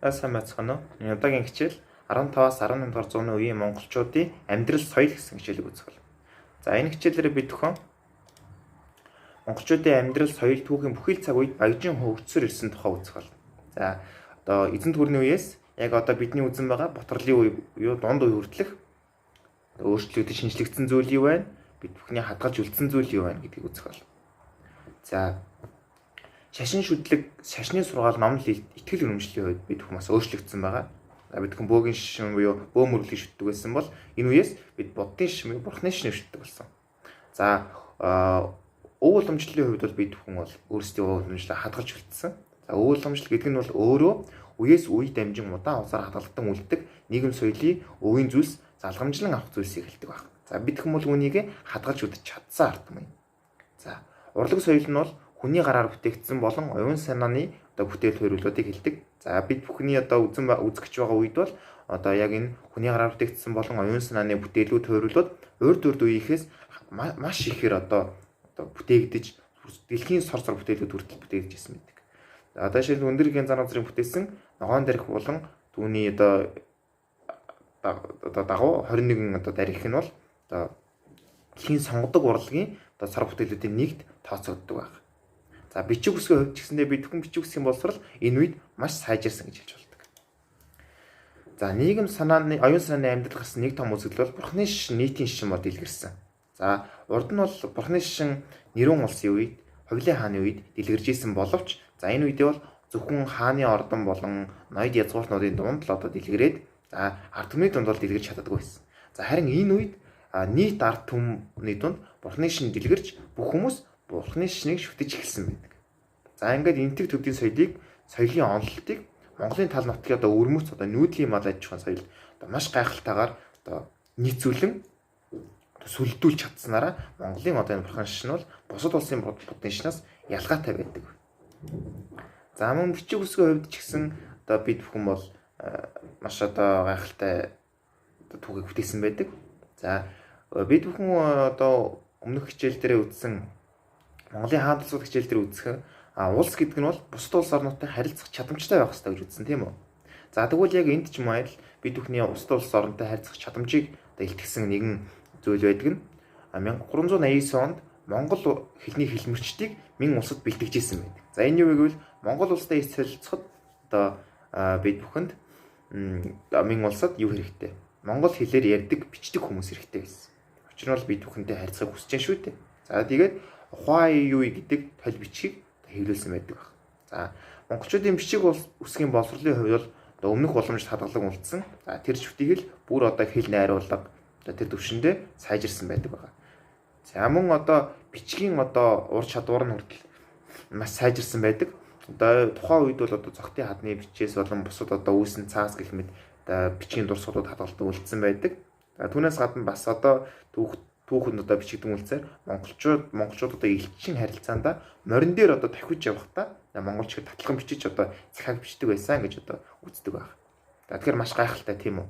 За, сайн байцгаана уу? Энэ удаагийн хичээл 15-аас 18 дугаар зууны үеийн монголчуудын амьдрал соёл гэсэн хичээлийг үзэх болно. За, энэ хичээлээр бид бүхэн монголчуудын амьдрал соёл түүхийн бүхий л цаг үед багжин хөгжсөр ирсэн тухай үзэх болно. За, одоо эзэнт гүрний үеэс яг одоо бидний үзэн байгаа Бутарлын үе буюу дунд үе хүртэлх өөрчлөгдөж шинжлэгдсэн зүйл юу байна? Бид бүхний хадгалж үлдсэн зүйл юу байна гэдгийг үзэх болно. За, шашин шүтлэг, шашны сургаал, номлол, итгэл үнэмшлийн хувьд бид бүхэн бас өөрчлөгдсөн байгаа. Бид бүхэн бөөгийн шашин буюу бөө мөрөглийг шүтдэг байсан бол энэ үеэс бид буддын шашин буюу бурхны шашныг шүтдэг болсон. За, өв уламжлалын хувьд бол бид бүхэн бол өөрсдийн өв уламжлалаа хадгалж үлдсэн. За, өв уламжлал гэдэг нь бол өөрөө үеэс үе дамжин удаан хугацаар хадгалагдсан үлддэг нийгэм соёлын өвийн зүйлс залгамжлан авах зүйлсийг хэлдэг баг. За, бид бүхэн бол үүнийг хадгалж үлдэж чадсан ард түмэн. За, урлаг соёл нь бол хүний гараар бүтээгдсэн болон оюун санааны одоо бүтээл хуурилуудыг хэлдэг. За, бид бүхний одоо үзэн үзэж байгаа үед бол одоо яг энэ хүний гараар бүтээгдсэн болон оюун санааны бүтээлүүд хуурилууд урд урд үеийнхээс маш ихээр одоо бүтээгдэж, дэлхийн сор сор бүтээлүүд хүртэл бүтээгдэж ирсэн байдаг. Одоо жишээлбэл, өндөр гийн зан газрын бүтээсэн ногоон дарих болон түүний одоо дагуу 21 одоо дарих нь бол одоо дэлхийн сонгодог урлагийн одоо сор бүтээлүүдийн нэгт тооцогддог байх. За, бичиг үсгийн хувьд ч гэсэндээ бид бүхэн бичиг үсгийн боловсрол энэ үед маш сайжирсан гэж хэлж болдог. За, нийгэм санааны, оюун санааны амьдрал гарсан нэг том үзэгдэл бол бурхны шашин, нийтийн шашин бол дэлгэрсэн. За, урд нь бол бурхны шашин Нэрүүн улсын үед, Хувилын хааны үед дэлгэрж исэн боловч за, энэ үедээ бол зөвхөн хааны ордон болон ноёд язгууртнуудын дунд л одоо дэлгэрээд, за, ард түмний дунд бол дэлгэрч чаддаггүй байсан. За, харин энэ үед нийт ард түмний дунд бурхны шашин дэлгэрч, бүх хүмүүс бурхны шашныг шүтэж эхэлсэн байдаг. За, ингээд энэтхэг төвдийн соёлыг, соёлын онолтыг Монголын тал нутгийн одоо өвөрмөц, одоо нүүдлийн мал аж ахуйн соёл одоо маш гайхалтайгаар одоо нийцүүлэн сүлдүүлж чадсанараа Монголын одоо энэ бурхан шашин бол бусад улсын буддын шашнаас ялгаатай байдаг. За, мөн бичиг үсгийн хувьд ч гэсэн одоо бид бүхэн бол маш одоо гайхалтай одоо түүхийг бүтээсэн байдаг. За, бид бүхэн одоо өмнөх хичээл дээрээ үзсэн, Монголын хаан тулсууд хичээл дээр үзэх улс гэдэг нь бол бусад улс орнуудтай харилцах чадамжтай байх хэрэгтэй гэж үзсэн, тийм үү? За, тэгвэл яг энд ч юм уу бид бүхний бусад улс оронтой харилцах чадамжийг одоо илтгэсэн нэгэн зүйл байдаг нь 1389 онд Монгол хэлний хэлмэрчдийг Мин улсад бэлтгэжсэн байдаг. За, энэ юу гэвэл Монгол улстай ис солилцоход одоо бид бүхэнд Мин улсад юу хэрэгтэй? Монгол хэлээр ярьдаг, бичдэг хүмүүс хэрэгтэй байсан. Учир нь бол бид бүхэнтэй харилцахыг хүсэж байна шүү дээ. За, тэгээд Хуай юу гэдэг толь бичгийг хэвлүүлсэн байдаг баг. За, монголчуудын бичиг үсгийн боловсролын хувьд бол одоо өмнөх боломжит хадгалан үлдсэн. За, тэр чүтийг л бүр одоо хэл найруулга одоо тэр төвшөндөө сайжирсан байдаг байгаа. За, мөн одоо бичгийн одоо ур чадвар нь хүртэл маш сайжирсан байдаг. Одоо тухайн үед бол одоо зогтын хадны бичээс болон бусад одоо үүсэн цаас гэх мэт одоо бичгийн дурсгалууд хадгалдан үлдсэн байдаг. За, түүнээс гадна бас одоо түүх түүхэнд одоо бичигдэн үлдсээр монголчууд одоо элчин харилцаанд морин дээр одоо тохиж явахдаа монголч их татлан бичиж, одоо захиаг бичдэг байсан гэж одоо үздэг байх. За, тэгэхээр маш гайхалтай, тийм үү?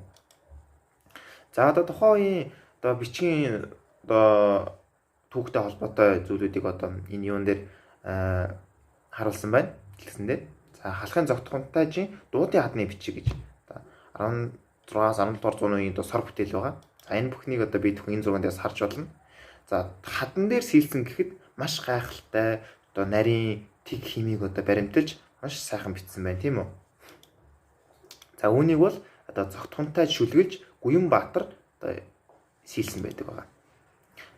За, одоо тухайн үеийн одоо бичгийн одоо түүхтэй холбоотой зүйлүүдийг одоо энэ юун дээр харуулсан байна. Дэлгэсэн дээр. За, халахын зогтхонтайжийн дуудын хадны бичиг гэж одоо 16-аас 17 дугаар зууны үеийн одоо сор бүтээл байгаа. За, энэ бүхнийг одоо бид бүхэн энэ зурган дээрс харж болно. За, хадан дээр сийлсэн гэхэд маш гайхалтай одоо нарийн тэг химийг одоо баримталж маш сайхан бичсэн байна, тийм үү? За, үүнийг бол одоо зогтхонтой шүлгэлж Гуян Баатар одоо сийлсэн байдаг байгаа.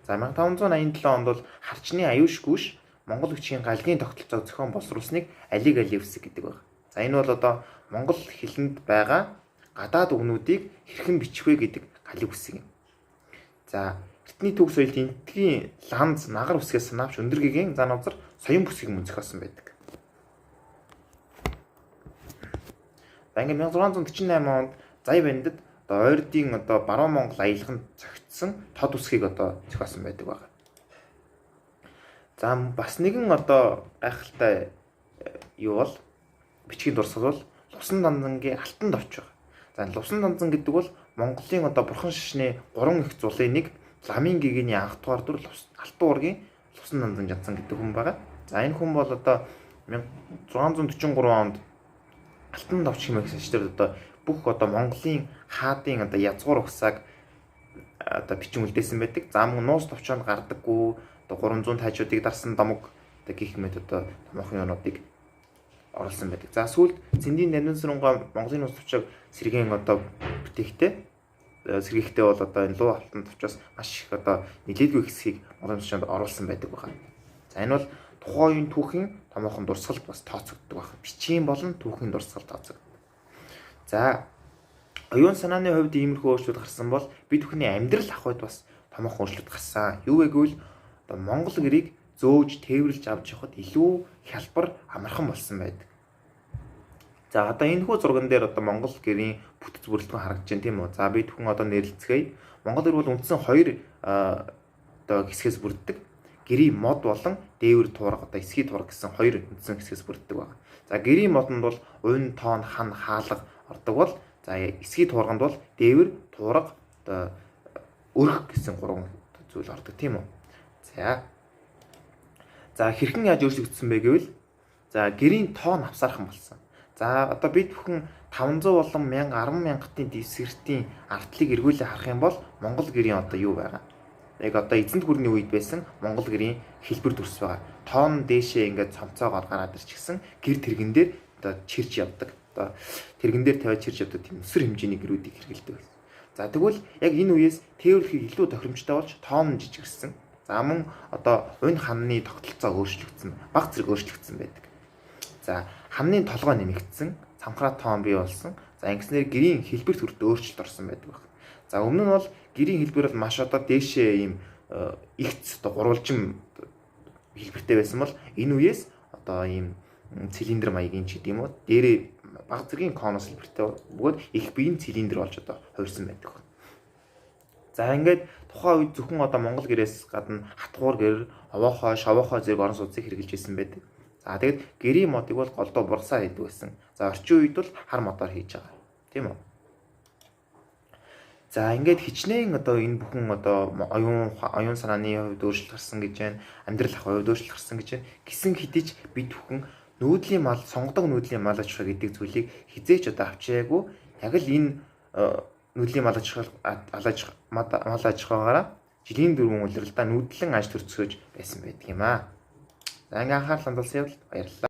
За, 1587 онд бол Харчны аюушгүйш Монгол хүчийн галгийн тогтолцоог зохион боловсруулсныг алиг али үсэг гэдэг байна. За, энэ бол одоо монгол хэлэнд байгаа гадаад үгнүүдийг хэрхэн бичих вэ гэдэг галиг үсэг юм. За, эртний түүх соёлд энэтхэгийн ланз нагар үсгээс санаавч өндөр гэгээн зан авзар соён бүсгийг мөн зохиосон байдаг. За, ингээд 1648 онд Зая бандад одоо ойрдын одоо баруун Монгол аялганд зохицсон тод үсгийг одоо зохиосон байдаг байна. За, бас нэгэн одоо гайхалтай юу бол бичгийн дурсгал бол Лувсан данзангийн алтан товч байна. За, Лувсан данзан гэдэг бол Монголын одоо бурхан шашны гурван их зулын нэг ламын гэгэний анх дугаар дүр Алтан уургийн Лувсан данзан жадсан гэдэг хүн байгаа. За, энэ хүн бол одоо 1643 онд Алтан товч хэмээх сашдэр одоо бүх одоо Монголын хаадын одоо язгуур угсааг одоо бичин үлдээсэн байдаг. За мөн нуус товчоонд гардаггүй одоо 300 тайжуудыг дарсан домог одоо гих мэт одоо томоохон юмнуудыг оруулсан байдаг. За сүүлд Цэндийн Дамдинсарунгаа Монголын нуус товчоог сэргээн одоо бүтээхдээ сэргээхдээ бол одоо энэ луу алтан товчоос маш их одоо нэлээдгүй хэсгийг Монголын товчоонд оруулсан байдаг байна. За энэ бол тухайн үеийн түүхийн томоохон дурсгалд бас тооцогддог байна. Бичгийн болон түүхийн дурсгал тооцогддог. За оюун санааны хувьд иймэрхүү өөрчлөлт гарсан бол бид бүхний амьдрал ах үед бас томоохон өөрчлөлт гарсан. Юу вэ гэвэл одоо Монгол гэрийг зөөж тээвэрлж авч явахад илүү хялбар амархан болсон байдаг. За одоо энэ хүү зурган дээр одоо Монгол гэрийн бүтэц бүрэлдэхүүн харагдаж байна, тийм үү? За бид бүхэн одоо нэрлэлцгээе. Монгол гэр бол үндсэн хоёр одоо хэсгээс бүрддэг. Гэрийн мод болон дээвэр туурга, одоо эсхий туурга гэсэн хоёр үндсэн хэсгээс бүрддэг байна. За гэрийн модонд бол уйн, тоон, хан, хаалга ордог бол за эсхий туурганд бол дээвэр, туурга, одоо өрх гэсэн гурван зүйл ордог, тийм үү? За. За хэрхэн яаж өөрчлөгдсөн бэ гэвэл за гэрийн тоон авсаархан болсон. За одоо бид бүхэн 500 болон 1000 10 мянгатын дэвсгэртийн артлыг эргүүлээ харах юм бол Монгол гэрийн одоо юу байгаа? Яг одоо эзэнт гүрний үед байсан Монгол гэрийн хэлбэр дүрс байгаа. Тоон дээшээ ингээд цомцоогоор гараад ирчихсэн, гэр тэрэгэн дээр одоо чирч явдаг. Одоо тэрэгэн дээр тавиад чирч явдаг тийм өсвөр хэмжээний гэрүүдийг хэрэглэдэг байсан. За тэгвэл яг энэ үеэс тээвэрлэхийг илүү тохиромжтой болж тоон жижигэрсэн. За мөн одоо уйн ханны тогтолцоо өөрчлөгдсөн, баг зэрэг өөрчлөгдсөн байдаг. За ханны толгой нэмэгдсэн, цамхраа тоон бий болсон. За ингэснээр гэрийн хэлбэр төрөлд өөрчлөлт орсон байдаг байна. За өмнө нь бол гэрийн хэлбэр бол маш одоо дээшээ ийм ихц одоо гурвалжин хэлбэртэй байсан бол энэ үеэс одоо ийм цилиндр маягийн ч гэдэг юм уу, дээрээ баг зэргийн конус хэлбэртэй бөгөөд их биеийн цилиндр болж одоо хувирсан байдаг байна. За ингээд тухайн үед зөвхөн одоо Монгол гэрээс гадна хатгуур гэр, овоохой, шовоохой зэрэг орон сууцыг хэрэглэж ирсэн байдаг. За тэгэд гэрийн модыг бол голдоо бургасаар хийдэг байсан. За орчин үед бол хар модоор хийж байгаа. Тийм үү? За ингээд хичнээн одоо энэ бүхэн одоо оюун санааны хувьд өөрчлөлт гарсан гэж байна. Амьдрал ах хувьд өөрчлөлт гарсан гэж байна. Гисэн хэдий ч бид бүхэн нүүдлийн мал, сонгодог нүүдлийн мал аж ахуй гэдэг зүйлийг хизээч одоо авчаагүй. Яг л энэ нүүдлийн мал аж ахуй мал аж ахуйгаараа жилийн дөрвөн улиралдаа нүүдлэн аж төрцгөөж байсан байдаг юм аа. За ингээд анхаарал хандуулсан явдалд баярлалаа.